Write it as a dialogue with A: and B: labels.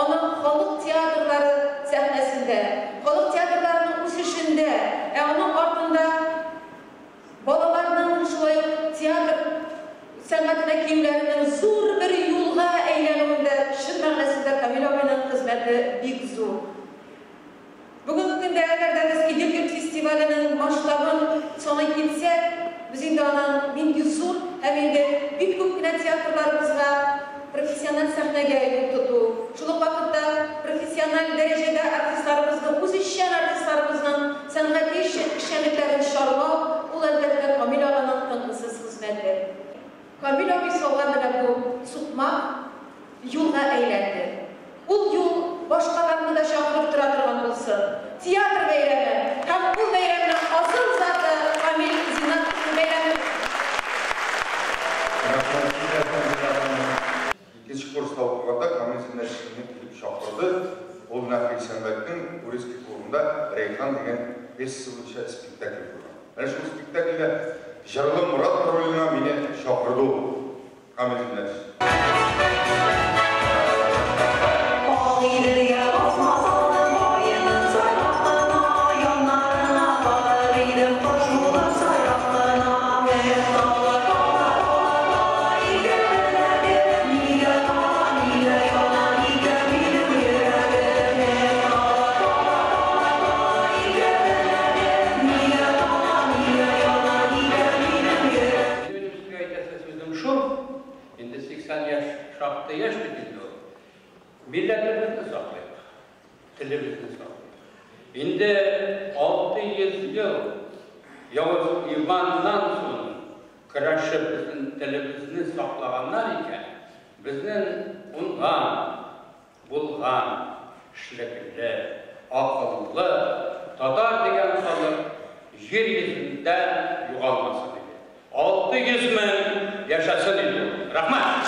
A: аның халык театрлары сәхнәсендә, халык театрларының үсешендә, ә аның артында балаларның шулай ук театр сәнгатенә килүләренең зур бер юлга әйләнүендә чын мәгънәсендә Камил абыйның хезмәте бик зур. Бүгенге көндә әгәр дә без Идел-йорт фестиваленең масштабын саный китсәк, без инде аның нинди зур һәм инде бик күп кенә театрларыбызга профессиональ сәхнәгә юл тоту, шул ук вакытта профессиональ дәрәҗәдә артистларыбызны, үзешчән артистларыбызның сәнгати эшчәнлекләрен чарлау, ул, әлбәттә, Камил аганың тынгысыз хезмәте. Камил абый салган менә бу сукмак юлга әйләнде. Ул юл башкаларны да чакырып тора торган булсын. Театр бәйрәме һәм ул бәйрәмнең асыл заты Камил Зиннәтовның бәйрәме.
B: Рәхмәт сезгә, Камил абый. Икенче курста укыганда Камил Зиннәтович мине килеп чакырды. Ул Нәфыйк Сәнгатьнең Урицкий клубында Рәйхан дигән пьесасы буенча спектакль куйган. Менә шул спектакльдә Җырлы Морат роленә мине чакырды ул, Камил Зиннәтович.
C: Агыйделгә басма салдым, каенын сайлап кына, Яннарына барыр идем, кош булып сайрап кына. Эх, тала, тала, тала, тала икән беләгем, Нигә тала, нигә яна икән минем йөрәгем? Эх, тала, тала, тала, тала икән беләгем, Нигә тала, нигә яна икән минем йөрәгем?
D: Минем сезгә әйтәсе сүзем шул, инде 80 яшь шактый яшь бит инде ул. Милләтебезне саклыйк, телебезне саклыйк. Инде 600 ел Явыз Иваннан соң көрәшеп безнең телебезне саклаганнар икән, безнең уңган, булган, эшлекле, акыллы татар дигән халык җир йөзендә югалмасын иде. 600 мең яшәсен иде ул. Рәхмәт!